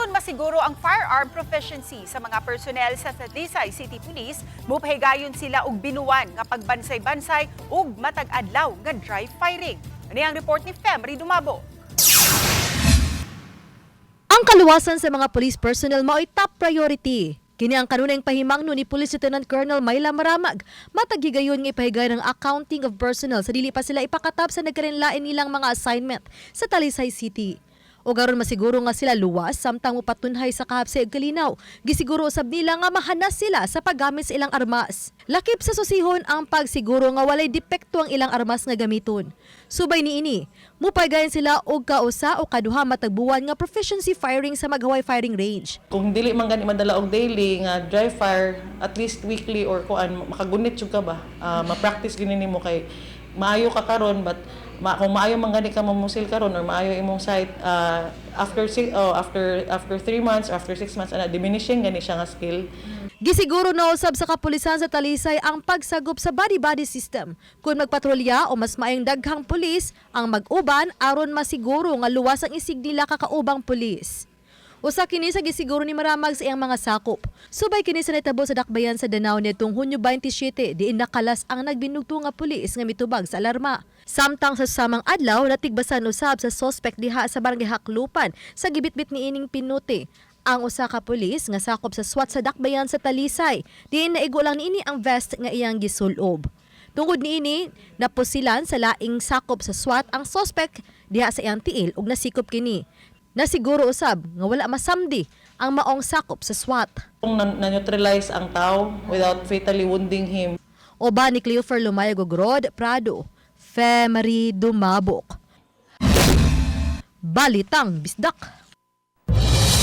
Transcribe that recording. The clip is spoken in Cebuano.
Aron masiguro ang firearm proficiency sa mga personnel sa Talisay City Police, mupahigayon sila og binuwan nga pagbansay-bansay ug matag adlaw nga dry firing. Ani ang report ni Femry Dumabo. Ang kaluwasan sa mga police personnel mao'y top priority. Kini ang kanunayng pahimangno ni Police Lieutenant Colonel Myla Maramag. Matag higayon nga ipahigayon ang accounting of personnel sa dili pa sila ipakatap sa nagkalinlain nilang mga assignment sa Talisay City. O aron masiguro nga sila luwas samtang mopatunhay sa kahapsay ug kalinaw, gisiguro usab nila nga mahanas sila sa paggamit sa ilang armas. Lakip sa susihon ang pagsiguro nga walay depekto ang ilang armas nga gamiton. Subay niini, mupagayon sila og kausa o kaduha matag buwan nga proficiency firing sa Maghaway Firing Range. Kung dili man gani madala og daily nga dry fire, at least weekly or kuan, makagunit jud ka ba, ma-practice gini nimo kay maayo ka karon, but kung maayo man gani ka mamusil karon or maayo imong sight, after six, oh, after after 3 months, after 6 months ana, diminishing gani siya nga skill. Gisiguro na usab sa kapulisan sa Talisay ang pagsagop sa buddy-buddy system. Kung magpatrolya o mas maayong daghang pulis ang mag-uban aron masiguro nga luwas ang isig nila kakaubang pulis. Usa kini sa gisiguro ni Maramag sa iyang mga sakop. Subay kini sa nitabo sa dakbayan sa Danao nitong Hunyo 27, diin nakalas ang nagbinugto nga pulis nga mitubag sa alarma. Samtang sa samang adlaw, natigbasan usab sa sospek diha sa Barangay Haklupan sa gibitbit niining pinuti ang usa ka pulis nga sakop sa SWAT sa dakbayan sa Talisay. Diin naigo lang niini ang vest nga iyang gisulob. Tungod niini, napusilan sa laing sakop sa SWAT ang sospek diha sa iyang tiil ug nasikop kini. Nasiguro usab nga wala masamdi ang maong sakop sa SWAT. Kung na-neutralize ang tao without fatally wounding him. Uban ni Cleofer Lumayag ug Rod Prado, Femery Dumabok. Balitang Bisdak.